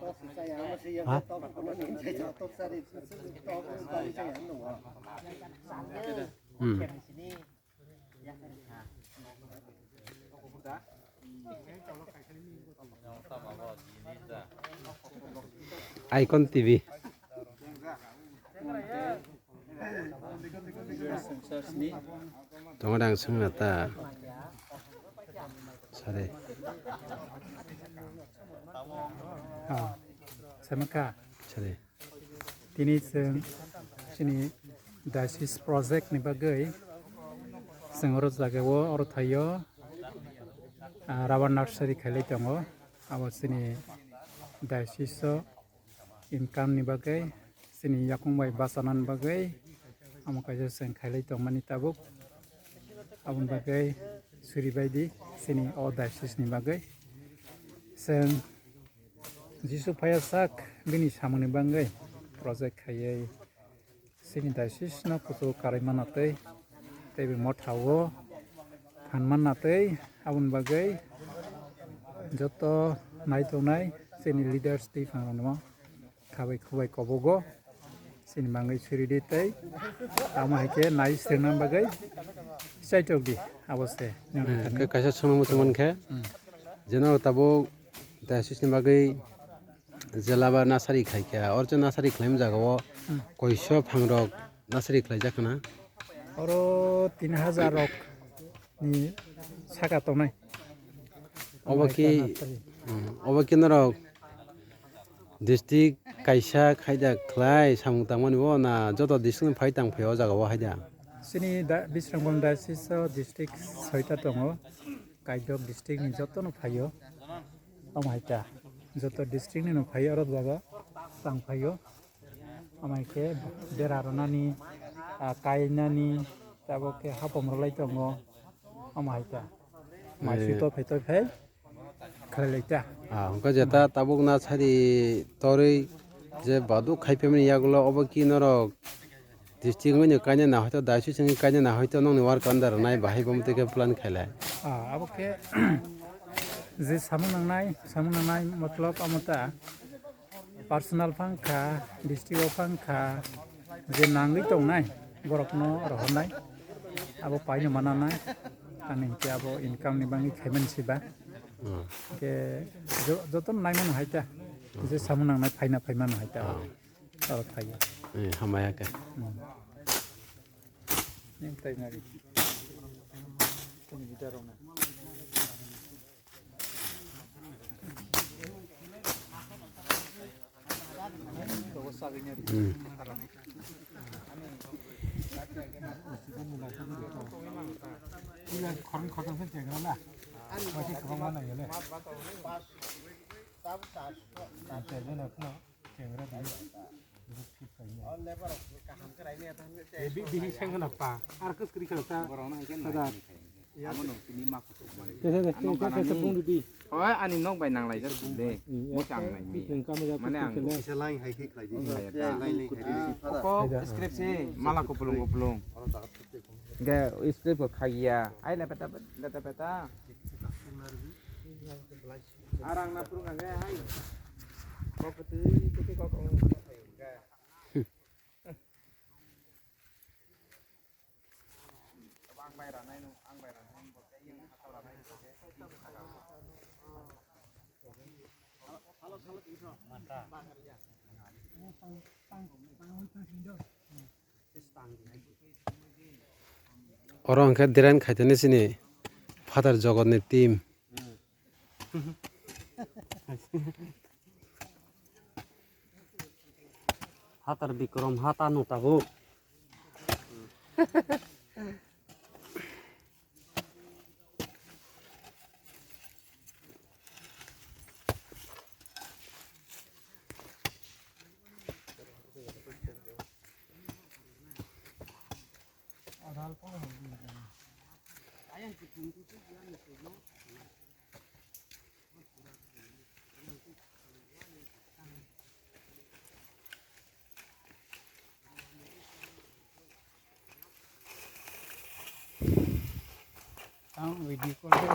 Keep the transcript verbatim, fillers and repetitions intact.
Ha? Hmm. Icon T V. Tongo dang songna ta. Sare. Ah, semaka. Sare. Tini chwng chini diocese project ni bagwi chwng oro jagao oro thaio, ah, rubber nursery khailai tongo. Abo chini diocese o income ni bagwi, chini yakung bai bachanani bagwi, amo kaisa chwng khailai tongmani tabuk. Aboni bagwi suri bai di chini o diocese ni bagwi. Chwng Jisu phaiya sak bini samungni bagwi project khaiwi chini diocese no kuchuk karwi manna tei, tei bo motha o phan manna tei aboni bagwi joto nai tongnai chini leaders tei phangrokno khabai khubai kobogo. Chini mangwi suri di tei tamo hai khe nai swrwngna bagwi chaitok di abo se. Hmm, khe kaisa swngmung tongmani khe, hmm, je norok tabuk diocese ni bagwi jela ba nasari khai kha, oro je nasari khlaima jaga o, hmm, koiso phangrok nasari khlaijak khna? Oro tin hajar rok ni saka tongnai. Obo khe, hmm, obo khe norok district kaisa khaida khlai samung tangmani bo na joto district ni phai tang phai o jaga o haida? Chini da, Bisramganj diocese o district soita tongo, Kaidok district ni joto no phaio, omo hai ta, joto district ni no phaio oro jaga tang phaio, omo hai khe bera rwnani, ah, kainani, tabuk khe hapom rwlai tongo, omo hai ta, mai sui, eh, to phai to phai. Khlai lai ta. Ah, hwnkhe jeta tabuk nasari torwi je baduk khai phaimani yagulo obo ki norok district wngwi no kainwi na hoito diocese wngwi kainwi na hoito nokni work under rwnai bahai bo mwtwi khe plan khailai. Ah, abo khe je samung nangnai, samung nangnai matlab amo ta personal phang kha, district o phang kha, je nangwi tongnai borokno rohornai, abo paino mananai, ani hinkhe abo income ni bagwi khaimani se ba. Hmm. Ke jo-, joto naimano hai ta. Je samung nangnai phaina phaimano hai ta. Hmm. Oro phaio. Eh, hamaya khe. Hmm. Yang tai nari. Tini bida rona. Hmm. Hoi, ani nok bai nang laijak de. Mo chang nai mi. Mane ang kisa line hai khe khlai di. Oko script se mala kupulung kupulung. Ge script ko khagiya. Ai le peta peta peta. Arang na purung age hai. Kok ketui kok kok. Oro hwnkhe derain khaitani chini Father Jogotni team. Hatar Bikrom hata no tabuk. Ang video call de.